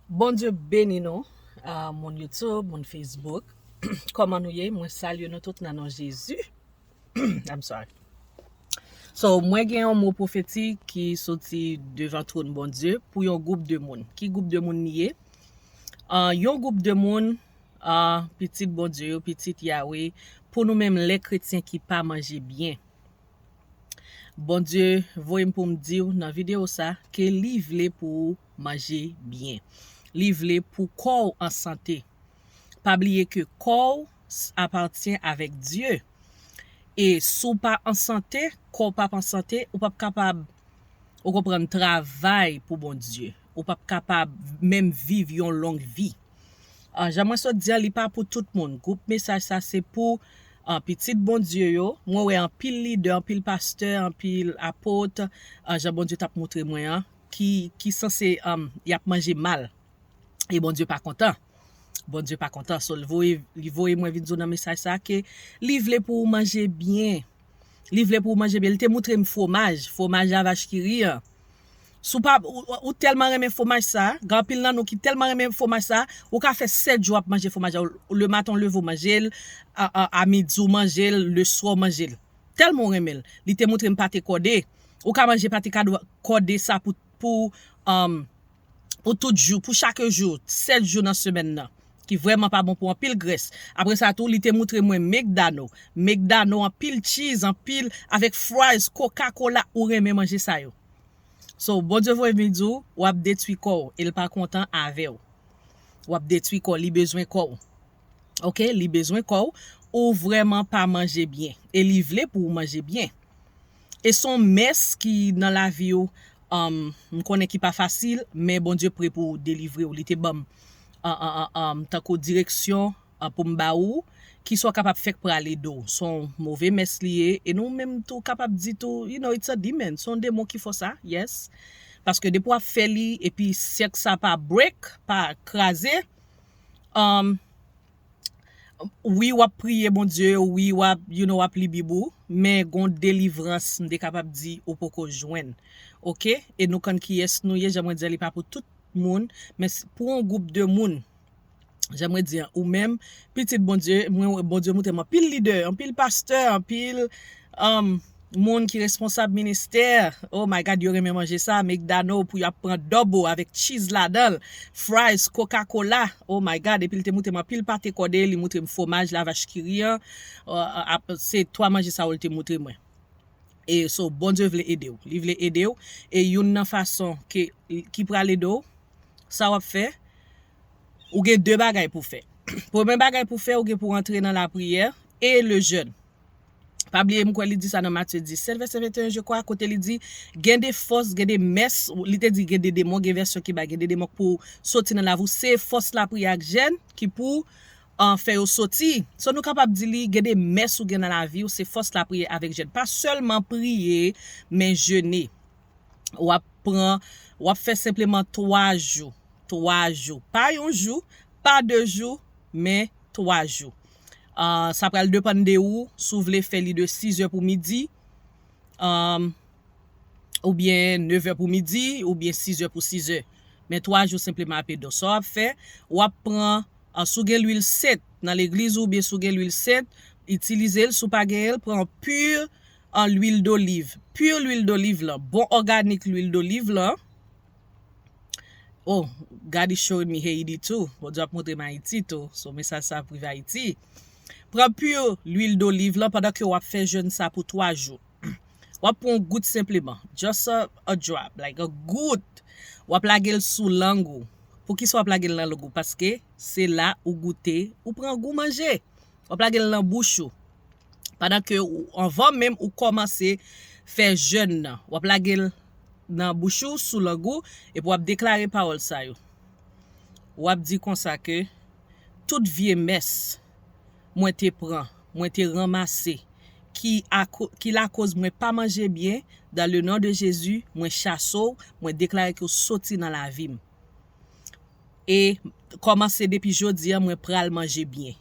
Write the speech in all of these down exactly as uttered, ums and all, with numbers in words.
Bondye beni nou, ah, moun YouTube, moun Facebook. Kòman nou ye? Mwen salye nou tout nan non Jezi. I'm sorry. So, mwen gen yon mo pwofetik ki soti devan twòn Bondye pou yon gwoup de moun. Ki gwoup de moun li ye? Ah, yon gwoup de moun, ah, pitit Bondye yo, pitit Yawe, pou nou menm lè kretyen ki pa manje byen. Bondye voye m pou m di w nan videyo sa ke li vle pou ou manje byen. Li vle pou kò w an sante. Pa bliye ke kò w s- apatyen avèk Dye. E si w pa an sante, kò w p ap an sante, ou p ap kapab, ou konprann, travay pou Bondye. Ou p ap kapab menm viv yon long vi. Ah, jan mwen sot di a, li pa pou tout moun. Gwoup mesaj sa se pou, ah, pitit Bondye yo. Mwen wè anpil lidè, anpil pastè, anpil apot, ah, jan Bondye t ap montre mwen an, ki, ki sanse, um, y ap manje mal. E Bondye pa kontan. Bondye pa kontan. So, li voye, li voye mwen vin di w nan mesaj sa ke li vle pou ou manje byen. Li vle pou ou manje byen. Li te montre m fwomaj, fwomaj lavach ki ri an. Si w pa, ou, ou tèlman renmen fwomaj sa, gen anpil nan nou ki tèlman renmen fwomaj sa, ou ka fè sèt jou ap manje fwomaj la. Le maten w leve w manje l, a, a, a midi w manje l, le swa w manje l. Tèlman w renmen l. Li te montre m pate kòde. Ou ka manje pate kado- kòde sa pou, pou, um, pou tout jou, pou chak jou, sèt jou nan semèn nan, ki vrèman pa bon pou anpil grès. Apre sa tou, li te montre mwen McDonald. McDonald, anpil cheese, anpil, avèk fries, Coca-Cola, ou renmen manje sa yo. So, Bondye voye m di w, w ap detwi kò w, e l pa kontan avè w. W ap detwi kò w, li bezwen kò w. Oke, li bezwen kò w, ou vrèman pa manje byen. E li vle pou ou manje byen. E se yon mès ki nan lavi w, um, m konnen ki pa fasil, men Bondye pre pou delivre w. Li te ban m, an, an, an, an, tankou direksyon, an, pou m ba ou, ki sa w kapab fè k prale do. Se yon move mès li ye, e nou menm tou kapab di tou, you know, it's a demon. Se yon demon ki fè w sa, yes. Paske depi w ap fè li, epi sèk sa pa break, pa kraze, um, wi, w ap priye Bondye, wi, w ap, you know, w ap li Bib ou, men gon delivrans, m te kapab di, ou poko jwenn. Oke? E nou konn kiyès nou ye, jan mwen di a, li pa pou tout moun, men s- pou yon gwoup de moun. Jan mwen di a, ou menm, pitit Bondye, mwen, Bondye montre m anpil lidè, anpil pastè, anpil, um, moun ki responsab ministè. Oh my God, yo renmen manje sa, McDonald pou y ap pran double avèk cheese ladan l, fries, Coca-Cola. Oh my God, epi l te montre m anpil pate kòde, li montre m fwomaj lavach ki ri an. Uh, ap- se twa manje sa yo l te montre mwen. E so, Bondye vle ede w. Li vle ede w. E youn nan fason ke, ki pral ede w, sa w ap fè, ou gen de bagay pou fè. Premye bagay pou fè, ou gen pou antre nan lapriyè e le jèn. Pa bliye, m kwè li di sa nan Matye disèt, vèsè venteyen, je kwa, kote li di, gen de fòs, gen de mès, li te di gen de demon, gen vèsyon ki bay, gen de demon k pou soti nan lavi w. Se fòs lapriyè ak jèn ki pou, an, fè yo soti. So, nou kapab di li, gen de mès ou gen nan lavi w, se fòs lapriyè avèk jèn. Pa sèlman priye, men jene. W ap pran, w ap fè senpleman twa jou. Twa jou. Pa yon jou, pa de jou, men twa jou. Ah, sa pral depann de ou, si w vle fè li de sizè pou midi, um, oubyen nevè pou midi, oubyen sizè pou sizè. Men twa jou senpleman ap ede w. Sa w ap fè, w ap pran, ah, si w gen lwil sent nan legliz ou, oubyen si w gen lwil sent, itilize l. Si w pa genyen l, pran pur, ah, lwil doliv. Pur lwil doliv lan, bon òganik lwil doliv lan. Oh, God is showing me Haiti too. Bondye ap montre m Ayiti tou. So, mesaj sa pou rive Ayiti. Pran pur lwil doliv lan pandan ke w ap fè jèn sa pou twa jou. W ap pran yon gout senpleman. Just a, a drop, like a gout. W ap lage l sou lang ou. Poukisa w ap lage l nan lang ou? Paske se la ou goute, ou pran gou manje. W ap lage l nan bouch ou. Pandan ke ou, anvan menm ou kòmanse fè jèn nan, w ap lage l nan bouch ou, sou lang ou, epi w ap deklare pawòl sa yo. W ap di konsa ke tout vye mès mwen te pran, mwen te ranmase, ki ako- ki lakoz mwen pa manje byen, dans le nom de Jésus, mwen chase w, mwen deklare ke w soti nan lavi m. E kòmanse depi jodi a, mwen pral manje byen.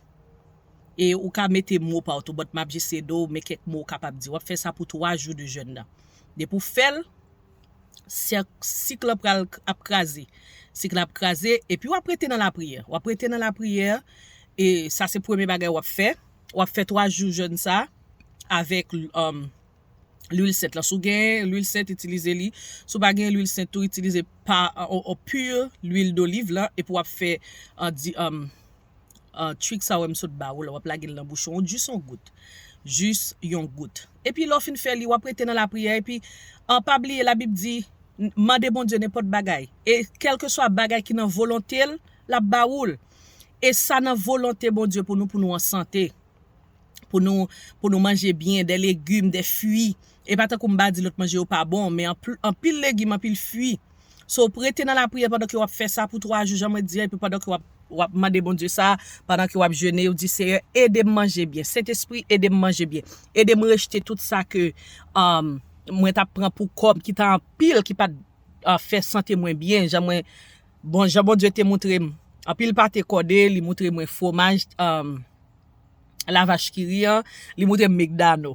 E ou ka mete mo pa w tou, but m ap jis ede w, men kèk mo w kapab di. W ap fè sa pou twa jou de jèn nan. Depi w fè l, sèk, sik lan pral k- ap kraze. Sik lan ap kraze, epi w ap rete nan lapriyè. W ap rete nan lapriyè, e sa se premye bagay w ap fè. W ap fè twa jou jèn sa avèk um, lwil sent lan. Si w gen lwil sent, itilize li. Si w pa gen lwil sent tou, itilize pa on, on pur lwil doliv lan, epi w ap fè an di um, uh, trik sa wè m sot ba ou la, w ap lage l nan bouch ou, jis yon gout. Jis yon gout. Epi lè w fin fè li, w ap rete nan lapriyè, epi uh, pa bliye Labib di, n- mande Bondye nenpòt bagay. E kèlkeswa bagay ki nan volonte l, l ap ba ou l. E sa nan volonte Bondye pou nou, pou nou an sante. Pou nou, pou nou manje byen, de legim, de fwi. E pa tankou m pa di lòt manje yo pa bon, men anpil, anpil legim, anpil fwi. So, rete nan lapriyè pandan ke w ap fè sa pou twa jou, jan mwen di a, epi pandan ke w ap, w ap mande Bondye sa, pandan ke w ap jene, w di, Seyè, ede m manje byen. Sentespri, ede m manje byen. Ede m rejte tout sa ke um, mwen t ap pran pou kò m, ki ta anpil, ki pa t uh, fè sante mwen byen, jan mwen, bon, jan Bondye te montre m. Anpil pate kòde, li montre mwen fwomaj um, lavach kiri an, li montre m mekdano.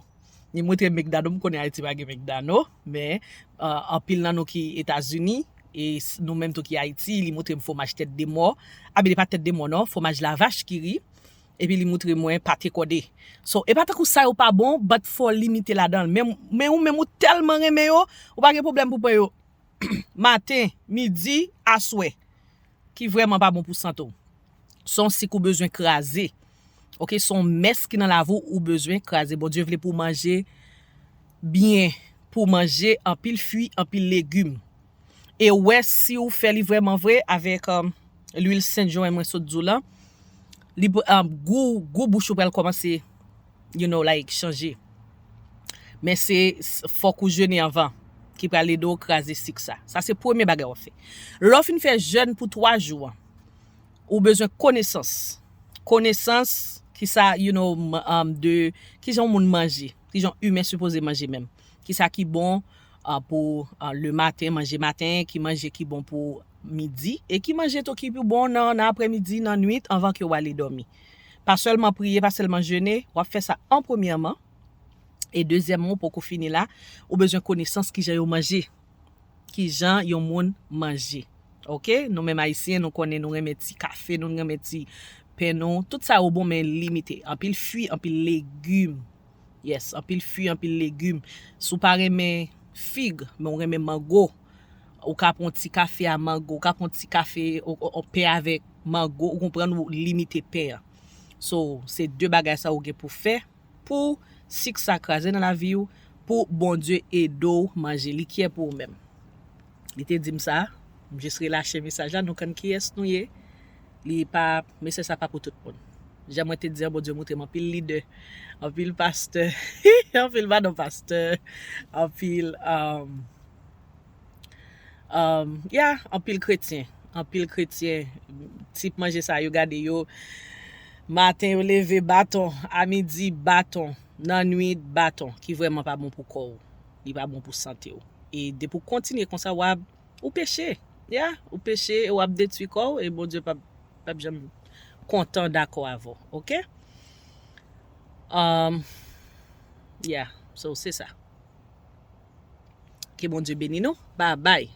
Li montre m mekdano, m konnen Ayiti pa gen mekdano, men uh, anpil nan nou ki Etazini, e s- nou menm tou ki Ayiti, li montre m fwomaj tèt de mò. Abe, li pa tèt de mò non, fwomaj lavach kiri. Epi li montre mwen pate kòde. So, e pa tankou sa yo pa bon, but fò w limite ladan l. Men, men ou menm ou tèlman renmen yo, ou pa gen pwoblèm pou pran yo maten, midi, aswè. Ki vrèman pa bon pou sante w. Se yon sik ou bezwen kraze. Oke, se yon mès ki nan lavi w ou bezwen kraze. Bondye vle pou w manje byen, pou w manje anpil fwi, anpil legim. E w wè si w fè li vrèman vre avèk um, lwil sent jan mwen sot di w lan, li pou- um, gou, gou bouch ou pral kòmanse, you know, like, chanje. Men se s- fòk ou jene anvan ki pral ede w kraze sik sa. Sa se premye bagay w ap fè. Lè w fin fè jèn pou twa jou an, ou bezwen konesans. Konesans, kisa, you know, m- um, de kijan yon moun manje, kijan imen sipoze manje menm. Kisa ki bon uh, pou uh, le maten, manje maten, ki manje ki bon pou midi, e ki manje tou ki pi bon nan, nan aprèmidi, nan nwit, anvan ke w ale dòmi. Pa sèlman priye, pa sèlman jene, w ap fè sa an premyèman, e dezyèmman, ou poko fini la, ou bezwen konesans kijan yo manje. Kijan yon moun manje. Oke? Nou menm Ayisyen, nou konnen nou renmen ti kafe, nou renmen ti pen nou. Tout sa yo bon, men limite. Anpil fwi, anpil legim. Yes, anpil fwi, anpil legim. Si w pa renmen fig, men w renmen mango, ou ka pran ti kafe a mango, ou ka pran ti kafe, o- o- o pen avèk mango, ou konprann, ou limite pen an. So, se de bagay sa ou gen pou fè pou sik sa kraze nan lavi w, pou Bondye ede w manje li kyè pou ou menm. Li te di m sa, m jis relache mesaj la, nou konn kiyès nou ye. Li pa, mesaj sa pa pou tout moun. Jan mwen te di an, Bondye montre m anpil lidè, anpil pastè, anpil madan pastè, anpil um, um, yeah, anpil kretyen. Anpil kretyen, tip manje sa yo gade yo. Maten yo leve baton, a midi baton, nan nwit baton, ki vrèman pa bon pou kò w. Li pa bon pou sante w. E depi w kontinye konsa, w ap, ou peche. Yeah, ou peche e w ap detwi kò w e Bondye p ap, p ap janm kontan dakò avè w. Oke? Um, yeah, so se sa. Ke Bondye beni nou. Bye bye.